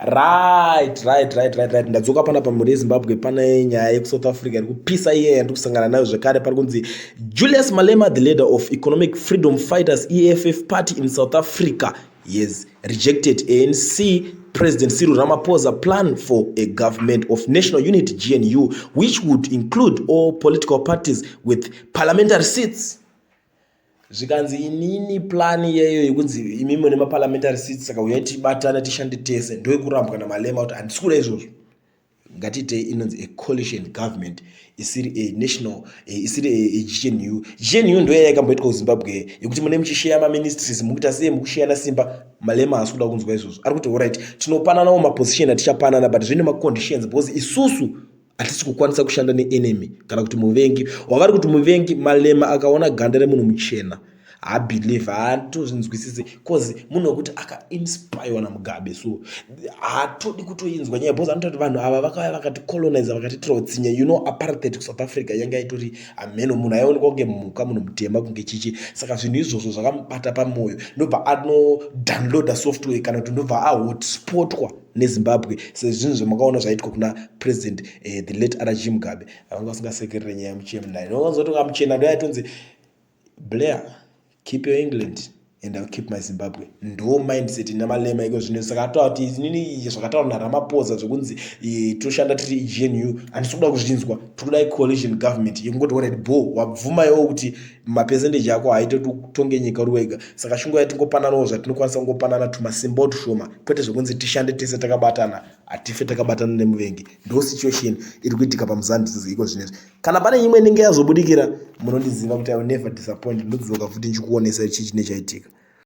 Right, right, right, right, right. Ndadzoka panapa mhuri yeZimbabwe, pane nyaya yekuSouth Africa iri kupisa iye yandiri kusangana nayo zvekare. Pari kunzi Julius Malema, the leader of Economic Freedom Fighters, EFF, party in South Africa, has rejected ANC President Cyril Ramaphosa plan for a government of national unity, GNU, which would include all political parties with parliamentary seats. Zvikanzi inini plan iyeyo yekunzi imimi nemaparliamentary seats, saka uyai tibatane tishande tese, ndoyekurambwa naMalema kuti handisi kuda izvozvo. Ngatiitei inonzi a coalition government isiri a national, isiri a GNU. GNU ndoyaya yakamboitwa kuZimbabwe yekuti mune muchisheya maministries, mukuita sei, mukusheyana simba. Malema haasi kuda kunzwa izvozvo. Ari kuti alright, tinopananawo maposition atichapanana, but zvine maconditions, because isusu hatisi kukwanisa kushanda neenemy kana kuti muvengi wavari kuti muvengi. Malema akaona ganda remunhu muchena haabelieve, haatozvinzwisisi, 'cause munhu wekuti akainspirewa naMugabe, so haatodi kutoinzwa nyaya, because anoita kuti vanhu ava vakauya vakaticolonize, vakatiitira utsinye. Apartheid kuSouth Africa yanga itori hameno, munhu aionekwa kunge mhuka, munhu mutema kunge chichi. Saka zvinhu izvozvo zvakamubata pamwoyo, ndobva anodownloada software kana kuti ndobva ahotspotwa neZimbabwe, sezvinhu zvamakaona zvaitwa kuna President the late RG Mugabe. Vanga vasingasekerere nyaya yemuchena. Nowanzoti kamuchena ndoyaitonzi Blair, keep your England and I'll keep my Zimbabwe. Ndo mindset ina Malema iko zvino. Saka ataura kuti inini zvakataura naRamaphosa zvekunzi toshanda tiri GNU handisi kuda kuzvinzwa. Tiri coalition government yekungoti alright, bo wabvuma iwo kuti mapercentage ako haite kuti utonge nyika uri wega, saka shinguva yatingopananawo zvatinokwanisa kungopanana tumasimba tushoma, kwete zvekunzi tishande tese takabatana. Hatife takabatana nemuvengi. Ndo situation iri kuitika paMuzanzi iko zvinezvi. Kana pane imwe inenge yazobudikira, munondiziva kuti I will never disappoint. Ndodzoka futi ndichikuonesa chii chine chaitika.